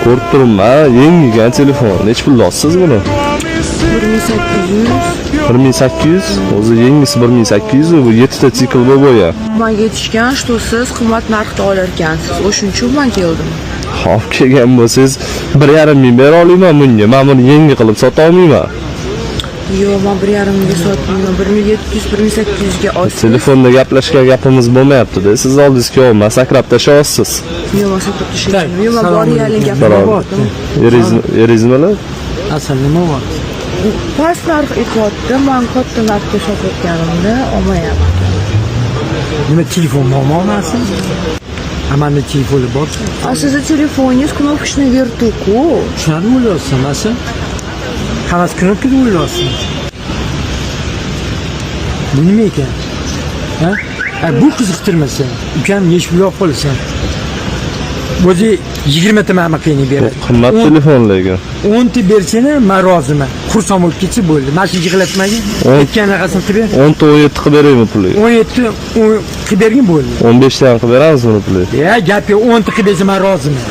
Ko'rib turibman, yangigan telefon. Nechi pulga olsiz buni? 1800. 1800, o'zi yangisi 1800, bu 7 ta sikl bo'lib bo'lgan. Manga aytishgan, что siz qimmat narxda olar ekansiz. O'shuning uchun man keldim. Hop, kelgan bo'lsangiz 1,5 ming bera olaman bunga. Men buni yangi qilib sota olmayman. Yo'q, man 1,5 ga sotmayman. 1700, 1800 ga olsangiz. Telefonda gaplashgan gapimiz bo'lmayapti-da. Siz oldingizga kelyapman, sakrab tashlayapsiz. Yo'q, man sakrab tashlayman. Yo'q, man bor realni Salom. gapirdim. Eringiz nimalar? Asal nima bor? Past narx aytyapti. Man katta narxga sotayotganimda olmayapti. Nima telefon muammo emasmi? Ha, menda telefoni bor. A sizni telefoningiz кнопочный vertuku. Shuni o'ylayapsan, asal. Hammasi knopkada o'ylayapsan. Bu nima ekan? Ha? Ha, bu qiziqtirmasa, ukam nechi pul olib qolasan? O'zi 20 ta mana qilib beradi. Qimmat telefon lekin. 10 ta bersang ham man roziman. Xursand bo'lib ketsa bo'ldi. Mana shu yig'latmagin. Aytgan anaqasini qilib ber. 10 ta 17 qilib beraymi puliga? 17 10 qilib bergin bo'ldi. 15 ta ham qilib beramiz buni puliga. Ya, gap yo'q, 10 ta qilib bersa man roziman.